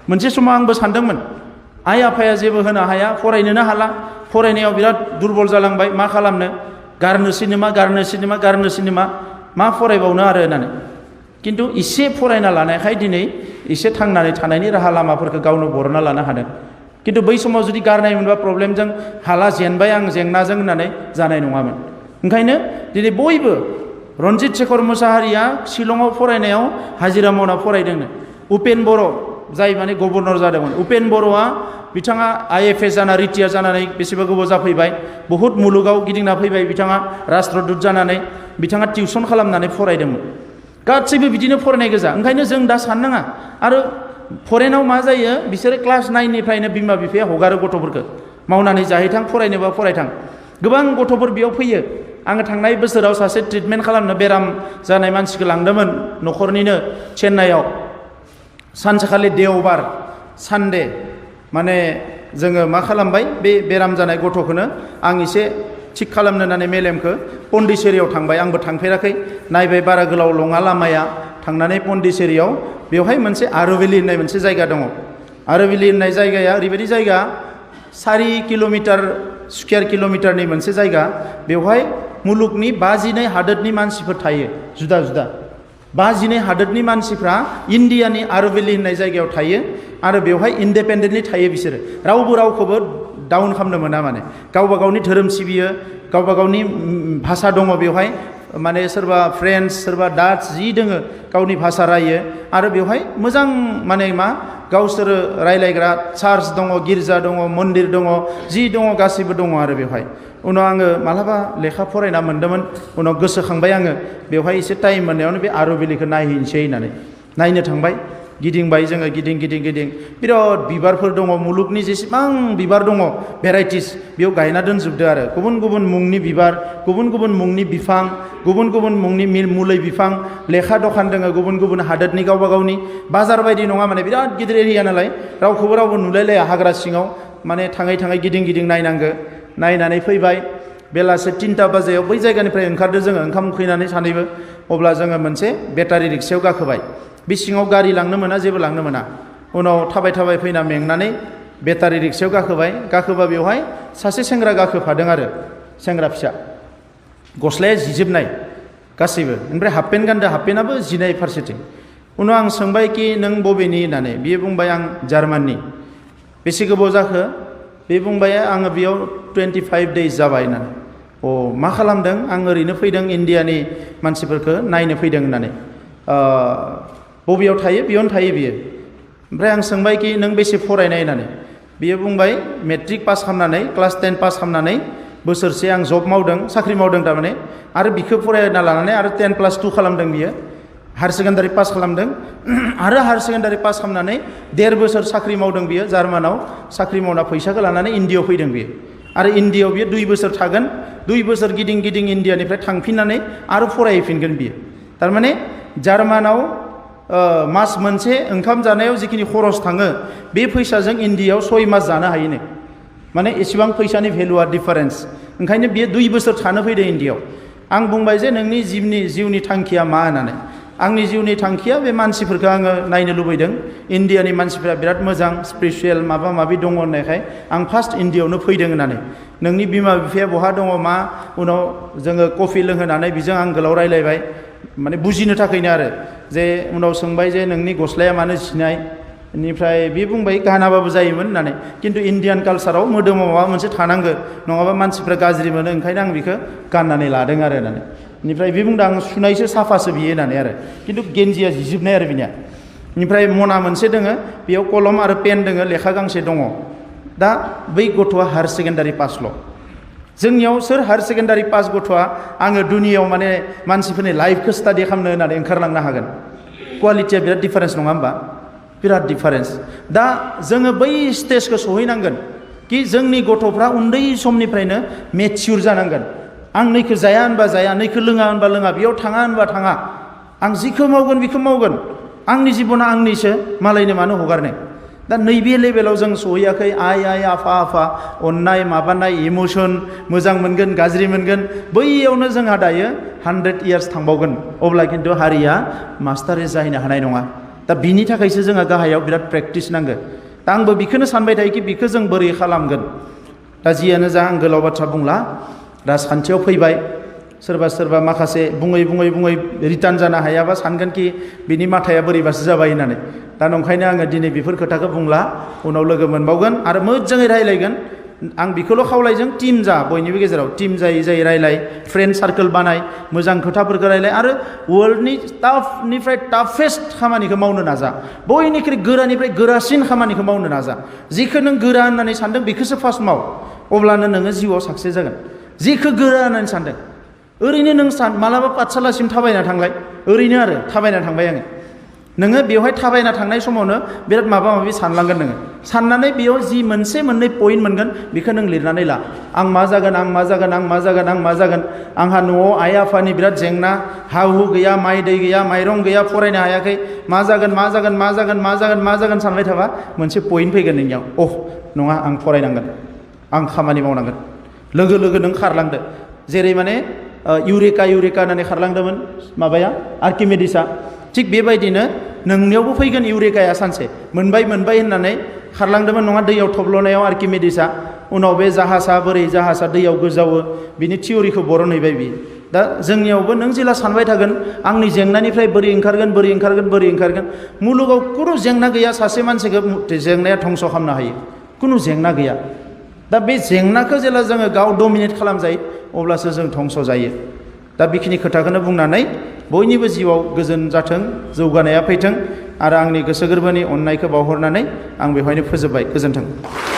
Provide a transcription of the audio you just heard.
मोनसे समाव आंबो सानदोंमोन आइ आफाया जेबो होनो हाया फरायनोनो हाला फरायनायाव बिराद दुरबल जालांबाय मा खालामनो गारनोसै नामा मा फरायबावनो आरो होननानै किन्तु एसे फरायना लानायखाय दिनै एसे थांनानै थानायनि राहा लामाफोरखौ गावनो बरनना लानो हादों किन्तु बै समाव जुदि गारनाय मोनबा प्रब्लेमजों हाला जेनबाय आं जेंनाजों होननानै जानाय नङामोन ओंखायनो दिनै बयबो रन्जित शेखर मुसाहारिया शिलंआव फरायनायाव हाजिरा मावना फरायदोंनो उपेन बर' जाय माने गभर्नर जादोंमोन उपेन बर'आ बिथाङा IFS जाना रिटायार जानानै बेसेबा गोबाव जाफैबाय बहुत मुलुगाव गिदिंना फैबाय बिथाङा राष्ट्रदूत जानानै बिथाङा टिउसन खालामनानै फरायदोंमोन गासैबो बिदिनो फरायनाय गोजा ओंखायनो जों दा साननाङा आरो फरेनाव मा जायो बिसोरो क्लास 9 निफ्रायनो बिमा बिफाया हगारो गथ'फोरखौ मावनानै जाहैथां फरायनोबा फरायथां गोबां गथ'फोर बेयाव फैयो आङो थांनाय बोसोराव सासे ट्रिटमेन्ट खालामनो बेराम जानाय मानसिखौ लांदोंमोन न'खरनिनो चेन्नाइआव सानसेखालि देवबार सानडे माने जोङो मा खालामबाय बे बेराम जानाय गथ'खौनो आं एसे थिग खालामनो होननानै मेलेमखौ पन्डिचेरियाव थांबाय आंबो थांफेराखै नायबाय बारा गोलाव लङा लामाया थांनानै पन्डिचेरियाव बेवहाय मोनसे आर'भेलि होननाय मोनसे जायगा दङ आर'भेलि होननाय जायगाया ओरैबायदि जायगा 4 किल'मिटार स्कुवेर किल'मिटारनि मोनसे जायगा बेवहाय मुलुगनि 52 हादोरनि मानसिफोर थायो जुदा जुदा 52 हादोरनि मानसिफ्रा इन्डियानि आर'भेलि होननाय जायगायाव थायो आरो बेवहाय इन्डिपेन्डेन्टलि थायो बिसोरो रावबो रावखौबो डाउन खालामनो मोना माने गावबा गावनि धोरोम सिबियो गावबा गावनि भाषा दङ बेवहाय माने सोरबा फ्रेन्स सोरबा डाच जि दोङो गावनि भाषा रायो आरो बेवहाय मोजां माने मा गावसोरो रायलायग्रा चार्च दङ गिर्जा दङ मन्दिर दङ जि दङ गासैबो दङ आरो बेवहाय उनाव आङो मालाबा लेखा फरायना मोन्दोंमोन उनाव गोसोखांबाय आङो बेवहाय एसे टाइम मोननायावनो बे आर'भेलिखौ नायहैनोसै होननानै नायनो थांबाय गिदिंबाय जोङो गिदिं बिराद बिबारफोर दङ मुलुगनि जेसेबां बिबार दङ भेराइटिस बेयाव गायना दोनजोबदो आरो गुबुन गुबुन मुंनि बिबार गुबुन गुबुन मुंनि बिफां गुबुन गुबुन मुंनि मुलै बिफां लेखा दखान दङ गुबुन गुबुन हादोरनि गावबा गावनि बाजार बायदि नङा माने बिराद गिदिर एरिया नालाय रावखौबो रावबो नुलायलाया हाग्रा सिङाव माने थाङै गिदिं नायनांगो नायनानै फैबाय बेलासे 3टा बाजियाव बै जायगानिफ्राय ओंखारदो जोङो ओंखाम उखैनानै सानैबो अब्ला जोङो मोनसे बेटारि रिक्सायाव गाखोबाय बे सिङाव गारि लांनो मोना जेबो लांनो मोना उनाव थाबाय फैना मेंनानै बेटारि रिक्सायाव गाखोबा बेवहाय सासे सेंग्रा गाखोफादों आरो सेंग्रा फिसा गस्लाया जिजोबनाय गासैबो ओमफ्राय हाफ पेन्ट गानदो हाफ पेन्टआबो जिनाय फारसेथिं उनाव आं सोंबाय कि नों बबेनि होननानै बियो बुंबाय आं जार्माननि बेसे गोबाव जाखो बे बुंबाय आङो बेयाव 25 days जाबाय होननानै मा खालामदों आं ओरैनो फैदों इन्डियानि मानसिफोरखौ नायनो फैदों होननानै बबेयाव थायो बेयावनो थायो बियो ओमफ्राय आं सोंबाय कि नों बेसे फरायनाय होननानै बियो बुंबाय मेट्रिक पास खालामनानै क्लास 10 पास खालामनानै बोसोरसे आं जब मावदों साख्रि मावदों थारमाने आरो बिखौ फरायना लानानै आरो 10+2 खालामदों बियो हायार सेकेन्डारि पास खालामदों आरो हायार सेकेन्डारि पास खालामनानै 1.5 बोसोर साख्रि मावदों बियो जार्मानाव साख्रि मावना फैसाखौ लानानै इन्डियायाव फैदों बियो आरो इन्डियायाव बियो 2 बोसोर थागोन 2 बोसोर गिदिं इन्डियानिफ्राय थांफिननानै आरो फरायहैफिनगोन बियो थारमाने जार्मानाव मास मोनसे ओंखाम जानायाव जिखिनि खरस थाङो बे फैसाजों इन्डियायाव 6 मास जानो हायोनो माने एसेबां फैसानि भेलुआ डिफारेन्स ओंखायनो बियो 2 बोसोर थानो फैदों इन्डियायाव आं बुंबाय जे नोंनि जिउनि थांखिया मा होननानै आंनि जिउनि थांखिया बे मानसिफोरखौ आङो नायनो लुबैदों इन्डियानि मानसिफोरा बिराद मोजां स्पिरिचुवेल माबा माबि दङ होननायखाय आं फार्स्ट इन्डियायावनो फैदों होननानै नोंनि बिमा बिफाया बहा दङ मा उनाव जोङो कफि लोंहोनानै बिजों आं गोलाव रायलायबाय माने बुजिनो थाखायनो आरो जे उनाव सोंबाय जे नोंनि गस्लाया मानो जिनाय बेनिफ्राय बे बुंबाय गानाबाबो जायोमोन होननानै किन्तु इन्डियान कालसाराव मोदोमाव माबा मोनसे थानांगो नङाबा मानसिफ्रा गाज्रि मोनो ओंखायनो आं बेखौ गाननानै लादों आरो होननानै बेनिफ्राय बे बुंदों आं सुनायसो साफासो बियो होननानै आरो किन्तु गेन्जिया जिजोबनाय आरो बिनिया बेनिफ्राय मना मोनसे दोङो बेयाव कलम आरो पेन दोङो लेखा गांसे दङ दा बै गथ'आ हायार सेकेन्डारि पासल' जोंनियाव सोर हायार सेकेन्डारि पास गथ'आ आङो दुनियायाव माने मानसिफोरनि लाइफखौ स्टाडि खालामनो होननानै ओंखारलांनो हागोन कुवालिटिया बिराद डिफारेन्स नङा होमबा बिराद डिफारेन्स दा जोङो बै स्टेजखौ सहैनांगोन कि जोंनि गथ'फ्रा उन्दै समनिफ्रायनो मेच्युर जानांगोन आं नैखौ जाया होनबा जाया नैखौ लोङा होनबा लोङा बेयाव थाङा होनबा थाङा आं जिखौ मावगोन बेखौ मावगोन आंनि जिबना आंनिसो मालायनो मानो हगारनो दा नैबे लेभेलाव जों सहैयाखै आइ आफा अननाय माबानाय इमोसन मोजां मोनगोन गाज्रि मोनगोन बैयावनो जोंहा दायो 100 years थांबावगोन अब्ला खिन्थु हारिया मास्टारेस जाहैनो हानाय नङा दा बिनि थाखायसो जोंहा गाहायाव बिराद प्रेक्टिस नांगो दा आंबो बेखौनो सानबाय थायोखि बेखौ जों बोरै खालामगोन दा जियानो जा आं गोलाव बाथ्रा बुंला राजखान्थियाव फैबाय सोरबा सोरबा माखासे बुङै रिटार्न जानो हायाबा सानगोन कि बिनि माथाया बोरैबासो जाबाय होननानै दा नंखायनो आङो दिनै बेफोर खोथाखौ बुंला उनाव लोगो मोनबावगोन आरो मोजाङै रायलायगोन आं बेखौल' खावलायजों टिम जा बयनिबो गेजेराव टिम जायै रायलाय फ्रेन्ड सार्कोल बानाय मोजां खोथाफोरखौ रायलाय आरो वर्ल्डनि टाफनिफ्राय टाफेस्ट खामानिखौ मावनो नाजा बयनिख्रुइ गोरानिफ्राय गोरासिन खामानिखौ मावनो नाजा जिखौ नों गोरा होननानै सानदों बेखौसो फार्स्ट माव अब्लानो नोङो जिउआव साक्सेस जागोन जिखौ गोरा होननानै सानदों ओरैनो नों मालाबा पाठशालासिम थाबायना थांलाय ओरैनो आरो थाबायना थांबाय आङो नोङो बेवहाय थाबायना थांनाय समावनो बिराद माबा माबि सानलांगोन नोङो साननानै बेयाव जि मोनसे मोननै पइन्ट मोनगोन बेखौ नों लिरनानै ला आं मा जागोन आंहा न'आव आइ आफानि बिराद जेंना हा हु गैया माइ दै गैया माइरं गैया फरायनो हायाखै मा जागोन सानबाय थाबा मोनसे पइन्ट फैगोन नोंनियाव नङा आं फरायनांगोन आं खामानि मावनांगोन लोगो नों खारलांदो जेरै माने इउरेका होननानै खारलांदोंमोन माबाया आर्किमेडिसआ थिग बेबायदिनो नोंनियावबो फैगोन इउरेकाया सानसे मोनबाय होननानै खारलांदोंमोन नङा दैयाव थब्ल'नायाव आर्किमेडिसआ उनाव बे जाहाजा दैयाव गोजावो बिनि थियरिखौ बरनहैबाय बियो दा जोंनियावबो नों जेला सानबाय थागोन आंनि जेंनानिफ्राय बोरै ओंखारगोन मुलुगाव खुनु जेंना गैया सासे मानसिखौ जेंनाया धंस' खालामनो हायो खुनु जेंना गैया दा बे जेंनाखौ जेला जोङो गाव डमिनेट खालामजायो अब्लासो जों धंस' जायो दा बेखिनि खोथाखौनो बुंनानै बयनिबो जिउआव गोजोन जाथों जौगानाया फैथों आरो आंनि गोसो गोरबोनि अननायखौ बावहरनानै आं बेवहायनो फोजोबबाय गोजोन्थों।